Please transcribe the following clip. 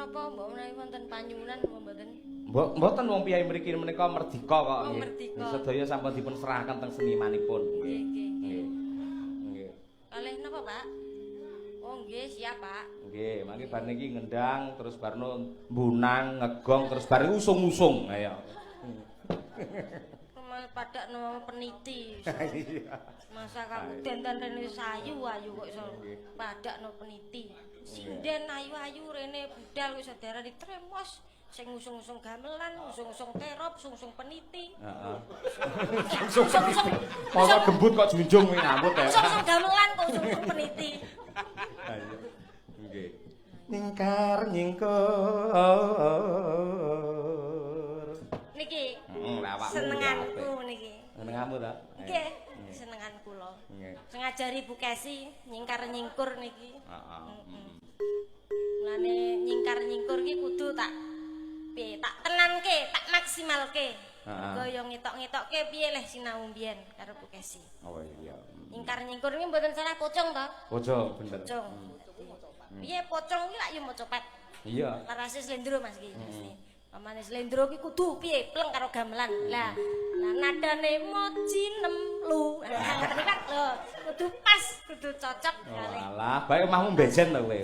Napa mbok menawi wonten panyuwunan napa mboten? Mbok mboten, wong piyai mriki menika merdika kok Oh, nggih. merdika. Sedaya sampun dipun serahaken teng senimanipun nggih. Nggih, nggih. Nggih. Nggih. Kalih napa, Pak? Oh, nggih, siap, Pak. Nggih, mangke bar niki ngendang, terus barno mbunang, ngegong, terus bar usung-usung. Ayo. Kemal padakno peniti. Iya. Masa kamu dandan rene sayu ayu kok iso padakno peniti. Sinden ayu-ayu rene budal kok iso diarani tremos. Sing ngusung-usung gamelan, ngusung-usung terop, usung-usung peniti. Heeh. Usung-usung Masa gembut kok junjung kuwi ngambut ya. Usung-usung gamelan kok usung-usung peniti. Ayo. Nggih. Nyingkar nyingkur. Niki Heeh, lek awakmu senenganku niki. Senenganmu ta? Nggih, senengan kula. Nggih. Sing ngajari Bu Kesi nyingkar nyingkur niki. Heeh. Mulane nyingkar nyingkur ki kudu tak piye, tak tenanke, tak maksimalke. Heeh. Mergo yo ngetok-ngetokke piye leh sinau mbiyen karo Bu Kesi. Oh iya. Nyingkar nyingkur iki mboten salah pocong to? Pocong bener. Pocong. Piye pocong ki lak yo maca pat. Iya. Larase slendro, Mas, ki mesti. Pamane slendro ki kudu piye pleng karo gamelan. Lah, lah nadane moji nem lu. Nah, ngoten iki kan lho, kudu pas, kudu cocok Oh, kalih. alah, bae omahmu mbejen to kowe.